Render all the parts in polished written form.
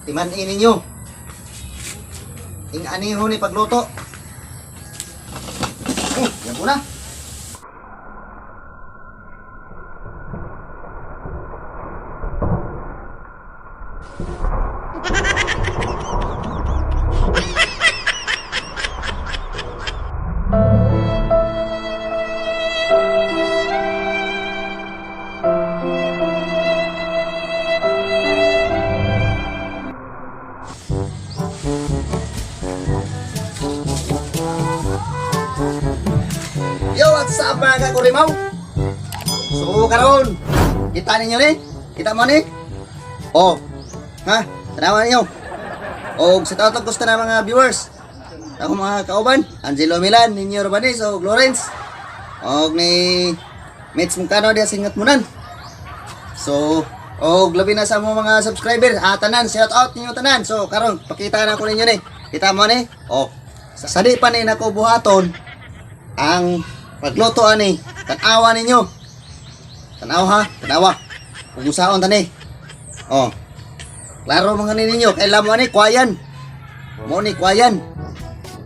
Timan-in ninyo. Ing aniho ni pagluto. Eh, yan po na. Yo, what's up, mga kakurimaw? So, karon, kita ninyo ni? Kita mo ni? Oh, ha? Tanawan ninyo. Og sa tatag gusto na mga viewers. Ako mga kauban, Angelo Milan, Ninyo Robanes, og Lawrence. Og ni Mitch Mungkano diya singat munan. So, og labi na sa mo mga subscriber, ah, tanan, shout out ninyo tanan. So, karon pakita na ko ninyo ni. Kita mo ni? Oh, sa di pa ni nako buhaton ang pagluto ani, tan-awa ninyo. Tanaw ha, tanawa. Kung usaon tani. Oh. Klaro mga ni ninyo, kay mo ani kwayan. Mo ni kwayan.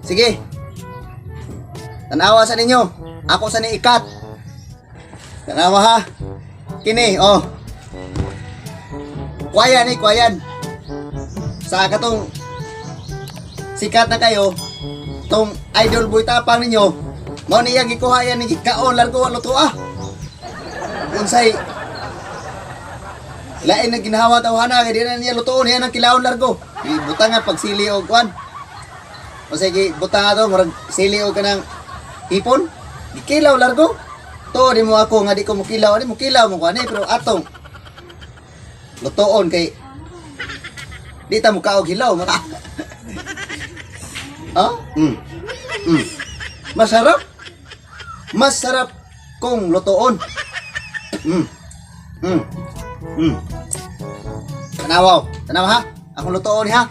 Sige. Tanawa sa ninyo. Ako sa ni ikat. Tanawa ha. Kini, oh. Kwayan ni kwayan. Sa katong sikat na kayo, tong idol boy tapang ninyo, mao niya gikuha yan ni gikaon largo ang luto ah. Unsay lain na ginawa tawhana kay di na niya lutoon yan ang kilaon largo. Ibutang nga pagsili og kwan. O sige, butang ato murag sili og kanang hipon. Gikilaw largo. To di mo ako nga di ko mukilaw ani mukilaw mo ko ani pero atong lutoon kay di ta mukaog hilaw maka. Ah? Masarap. Masarap kung lutoon. Tanawaw. Tanawa ha. Akong lutoon ha.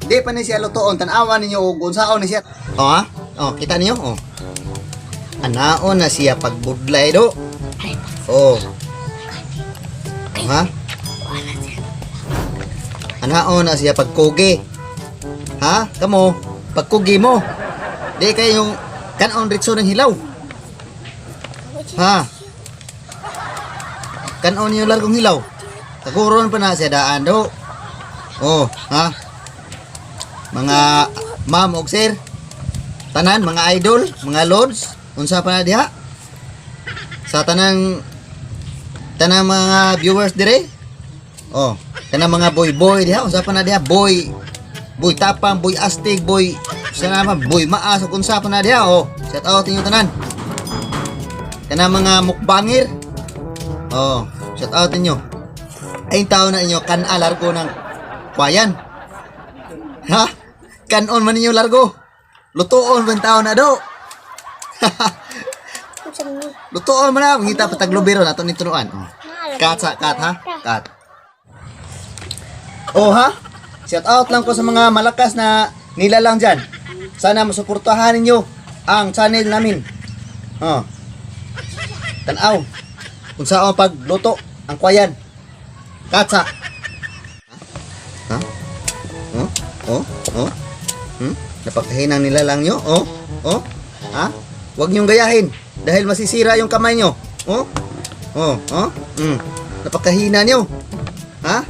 Di pa ni siya lutoon. Tanawa ninyo og unsaon ni siya. Oh ha? Oh, kita ninyo? Oh. Anaon na siya pagbudlay do. Oh. Oh ha? Anaon na siya pagkugi. Ha? Kamo, pagkugi mo. Di kayong kanon ritso ng hilaw. Ha? Kanon yung largong hilaw. Kaguron pa na siya daan do. Oh, ha? Mga ma'am og sir. Tanan, mga idol, mga lords, unsa pa na diha? Sa tanang tanang mga viewers dire. Oh, tanang mga boy boy diha, unsa pa na diha? Boy boy tapang, boy astig, boy sa naman, boy maas ug unsa pa na diha. Oh, shout out inyo tanan. Kanang mga mukbangir. Oh, shout out inyo. Ay tao na inyo kan-a largo ng kwayan. Ha? Kanon man ninyo largo. Lutoon man tao na do. Lutoon man na mangita pataglobero nato ni tunuan. Oh. Kat sa kat ha? Kat. Oh ha? Shout out lang ko sa mga malakas na nilalang dyan. Sana masuportahan ninyo ang channel namin. Oh. Tanaw. Kung saan pagluto ang kwayan. Katsa. Ha? Oh? Oh? Oh? Hmm? Napakahinang nilalang nyo? Oh? Oh? Ha? Huwag niyong gayahin dahil masisira yung kamay nyo. Oh? Oh? Oh? Hmm. Napakahina nyo. Ha?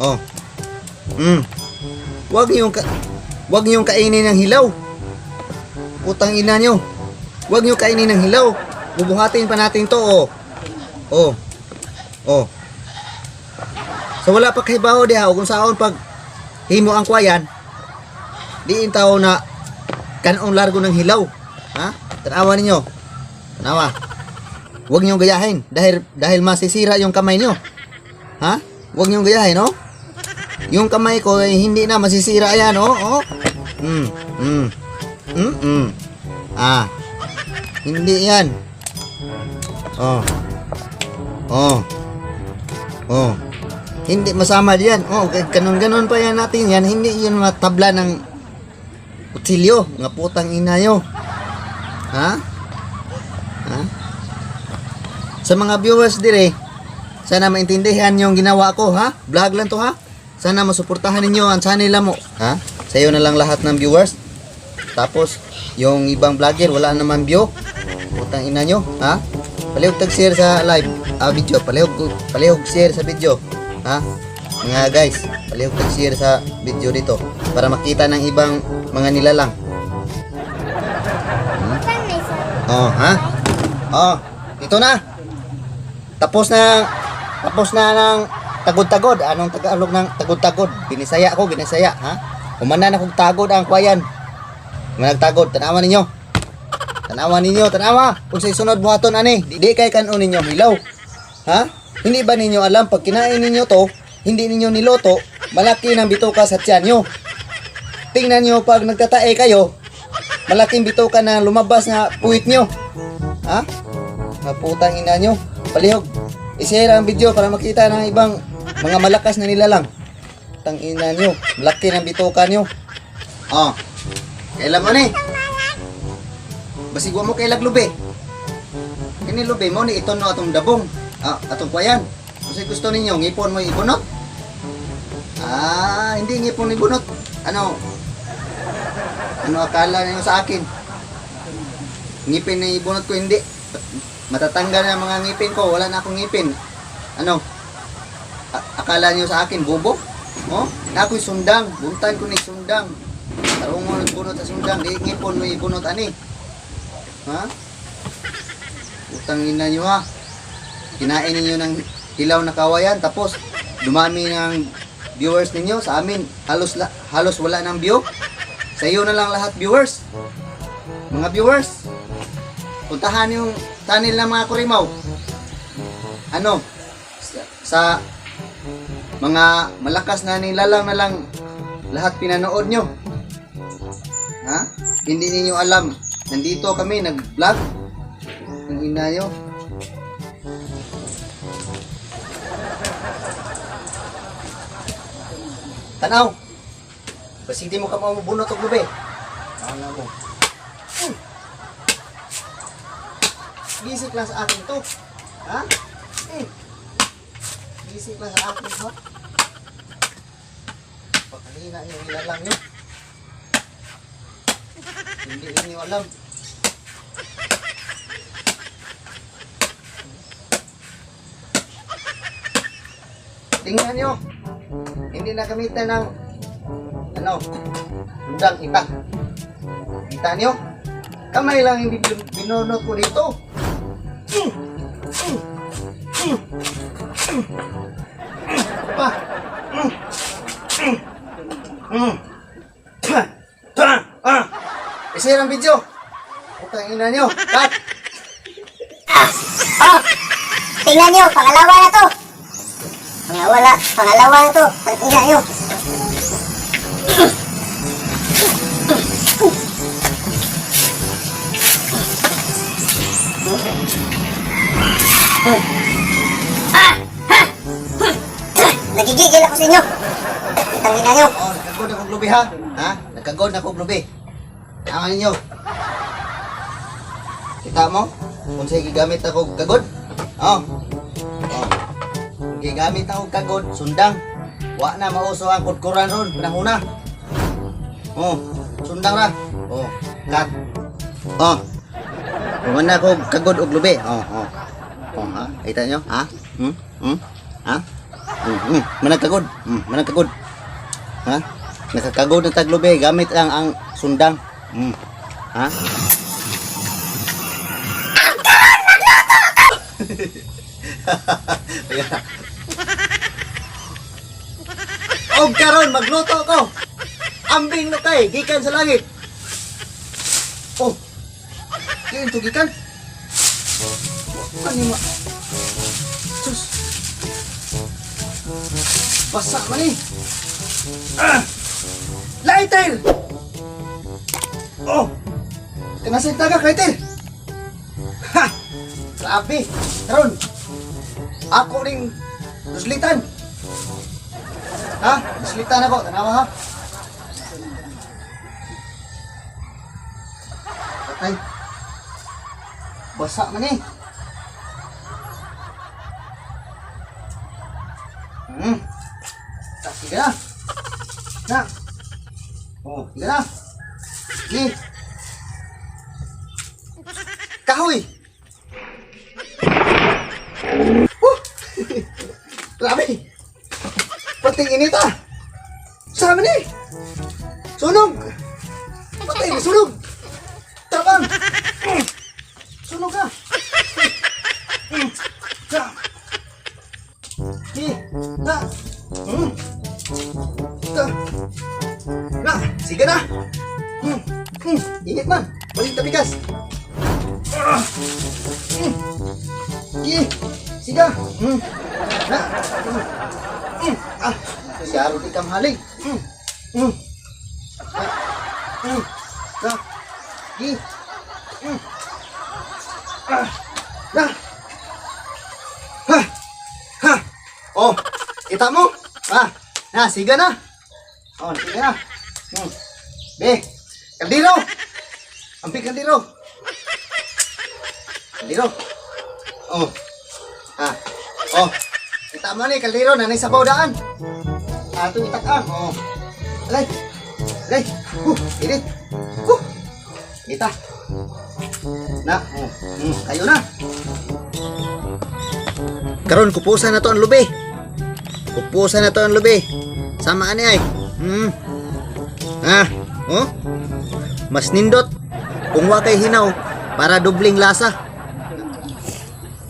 Oh. Huwag niyong kainin ng hilaw. Putang ina nyo. Huwag niyong kainin ng hilaw. Bubuhatin pa natin to, oh. Oh. Oh. So wala pa kahibaw diha kung saon pag himo ang kwayan, diin tao na kanon largo ng hilaw. Ha? Tanawa ninyo. Tanawa. Huwag niyong gayahin dahil dahil masisira yung kamay niyo. Ha? Huwag niyong gayahin, no? Yung kamay ko ay hindi na masisira yan, oh. Oh. Ah. Hindi yan. Oh. Oh. Oh. Hindi masama diyan. Oh, ganun-ganun pa yan natin yan. Hindi yun matabla ng kutsilyo. Nga putang ina nyo. Ha? Ha? Sa mga viewers dire, sana maintindihan yung ginawa ko, ha? Vlog lang to, ha? Sana masuportahan ninyo ang channel mo. Ha? Sa'yo na lang lahat ng viewers. Tapos, yung ibang vlogger, wala naman view. Putang ina nyo, ha? Palihog tag share sa live video. Palihog, palihog share sa video. Ha? Mga guys, palihog tag share sa video dito para makita ng ibang mga nilalang. Oh, ha? Oh, ito na. Tapos na ng tagod-tagod. Anong Tagalog ng tagod-tagod? Binisaya ko, binisaya, ha? Humana na kong tagod ang kwayan. Managtagod, tanawa ninyo. Tanawa ninyo, tanawa. Kung sa sunod buhaton ani, di kay kanon ninyo hilaw. Ha? Hindi ba ninyo alam pag kinain ninyo to, hindi ninyo niloto, malaki ng bituka sa tiyan nyo. Tingnan nyo pag nagtatae kayo, malaking bituka na lumabas na puwit nyo. Ha? Maputang ina nyo. Palihog. I-share ang video para makita ng ibang mga malakas na nilalang. Tang ina nyo. Malaki ng bituka nyo. Oh. Kailan mo ni? Basig wa mo kay laglubi. Kini lubi mo ni iton no atong dabong. Ah, atong kwayan. Kasi gusto ninyo ngipon mo ibunot? Ah, hindi ngipon ibunot. Ano? Ano akala niyo sa akin? Ngipin na ibunot ko, hindi. Matatanggal na ang mga ngipin ko, wala na akong ngipin. Ano? Akala niyo sa akin bobo? Oh, na ako'y sundang, buntan ko ni sundang. Tarong mo bunot sa sundang, di ngipon mo ibunot ani. Ha? Utang ina niyo ha. Kinain ninyo ng hilaw na kawayan, tapos dumami ng viewers ninyo sa amin. Halos wala ng view. Sa iyo na lang lahat viewers. Mga viewers, puntahan yung channel ng mga Kurimaw. Ano? Sa mga malakas na nilalang na lang lahat pinanood nyo. Ha? Hindi ninyo alam. Nandito kami, nag-vlog. Ang ina nyo. Tanaw! Basig di mo ka mamubunot og lubi. Tanaw mo. Gisik lang sa akin to. Ha? Gisik lang sa akin to. Pakalina yung nilalang nyo. Hindi ninyo alam. Tingnan nyo. Hindi na gamitan ng ano, undang iba. Kita nyo? Kamay lang hindi binunot ko dito. Pa. Ah. I-share ang video. Putang ina nyo. Cut. Oh! Tingnan nyo, pangalawa na to! Pangalawa, pangalawa na to! Ang ina nyo! Nagigigil ako sa inyo! Ang ina nyo! Oh, nagkagod akong lubi ha. Ha? Nagkagod akong lubi. Tama ninyo. Kita mo? Kung sa'yo gigamit ako kagod. Oh. Oh. Gigamit ako kagod, sundang. Wa na mauso ang kudkuran ron, panahuna. Oh, sundang ra. Oh, cut. Oh. Kuman na ako kagod og lubi. Oh, oh. Oh, ha? Kita nyo? Ha? Hmm? Hmm? Ha? Managkagod. Managkagod. Ha? Nakakagod na taglubi gamit lang ang sundang. Ha? Og karon magluto ko. Ambing no kay gikan sa langit. Oh. Yun to gikan. Ano mo? Sus. Basa man eh. Ah! Lighter! Oh! Tinasig taga, lighter! Ha! Grabe! Karon! Ako ring duslitan! Ha? Duslitan ako. Tanawa ha? Ay! Basa man eh! Sige na. Na. Oh, sige na. Sige. Kahoy. Oh! Grabe. Pating inita. Sa amin eh. Sunog. Patay, sunog. Tabang. Sunog ka. Ta. Ki. Na. Ta. Na. Sige na. Init man. Balik tabigas. Ah. Ki. Siga. Na. Ah. Siyaro di kamhaling. Ah. Na. Ki. Ah. Na. Ha! Ha! Oh, kita mo? Ah, na, siga na. Oh, siga na. Be, kaldero. Ampi kaldero. Kaldero. Oh. Ah. Oh. Kita mo ni kaldero nanay sabaw daan. Ato itakang. Oh. Alay. Alay. Huh, init. Huh. Kita. Na, oh. Kayo na. Karon kupusan na to ang lubi. Kupusan na to ang lubi. Sama ani ay. Ah, oh. Mas nindot kung wa kay hinaw para dubling lasa.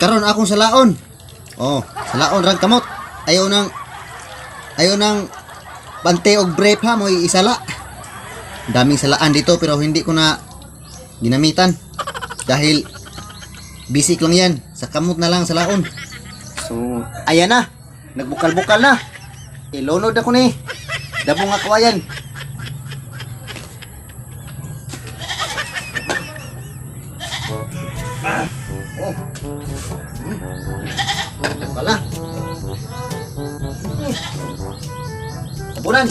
Karon akong salaon. Oh, salaon rag kamot. Ayaw nang pante og brief ha mo isala. Daming salaan dito pero hindi ko na ginamitan dahil basic lang yan. Sa kamot na lang salaon. So, ayan na. Nagbukal-bukal na. Ilunod ako ni. Dabong ako ayan. Oh. Wala. Tabunan.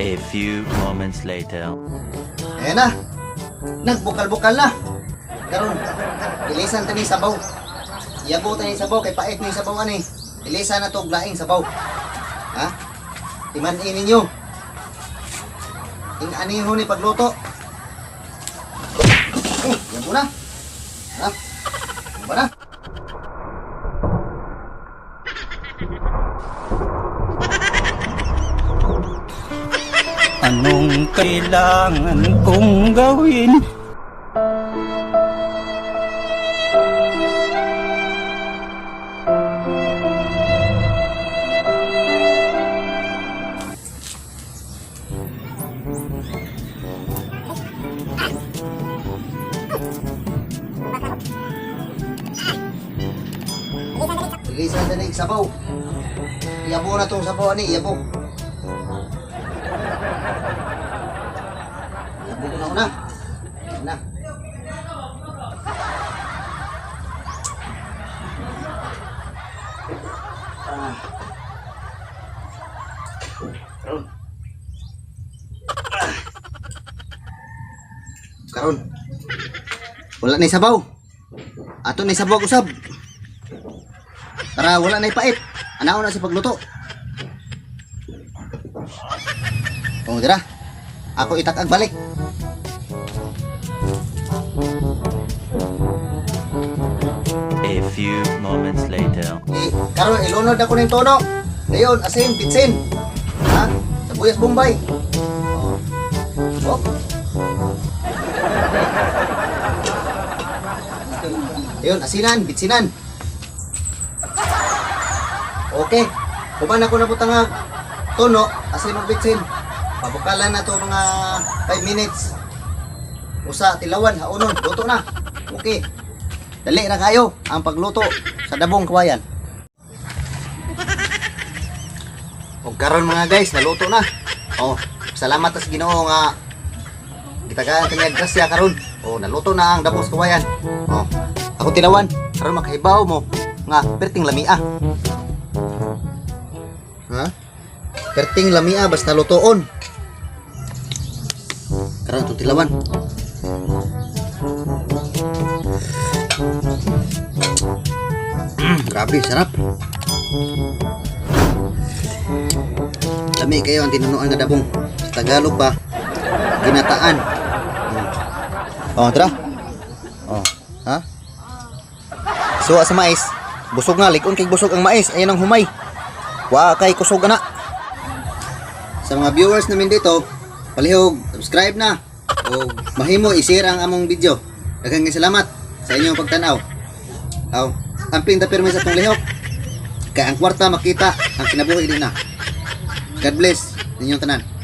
A few moments later. Ayan na. Nagbukal-bukal na. Karon, ilisan ta ni sabaw. Iyabo ta ni sabaw kay pait ni sabaw ani. Ilisan na to og laing sabaw. Ha? Timan-in ninyo. Ing-aniho ni pagluto. Oh, yabo na. Ha? Yabo na. Anong kailangan kong gawin? Ilisan ta ni sabaw. Iyabo na tong sabaw ani, iyabo. Iyabo ko na una. Ayan na. Ah. Karon. Ah. Karon. Wala na sabaw. Ato na sabaw usab. Para wala na ipait. Anaon na sa pagluto. Oh, dira. Ako itakag balik. A few moments later. Eh, karon ilunod ako ning tono. Dayon, asin, bitsin. Ha? Sibuyas Bombay. Oh. Oh. Ayun, asinan, bitsinan. Okay. Kuman ako na nga tono, asin ug bitsin. Pabukalan na to mga 5 minutes. Usa tilawan, haunon, luto na. Okay. Dali na kayo ang pagluto sa dabong kawayan. Og karon mga guys, naluto na. Oh, salamat sa Ginoo nga gitagaan kanya grasya karon. Oh, naluto na ang dabong sa kawayan. Oh, ako tilawan karon makahibaw mo nga perting lamia. Ha? Perting lamia basta lutoon. Karon itong tilawan. Grabe, sarap. Lami kayo ang tinunuan nga dabong. Sa Tagalog pa, ginataan. Oh, tara. Oh, ha? Suwa sa mais. Busog nga, likon kay busog ang mais. Ayan ang humay. Wa kay kusog ana. Sa mga viewers namin dito, palihog, subscribe na. O mahimo i-share ang among video. Daghang salamat sa inyong pagtanaw. Aw, amping ta pirmi sa atong lihok. Kay ang kwarta makita, ang kinabuhi di na. God bless ninyong tanan.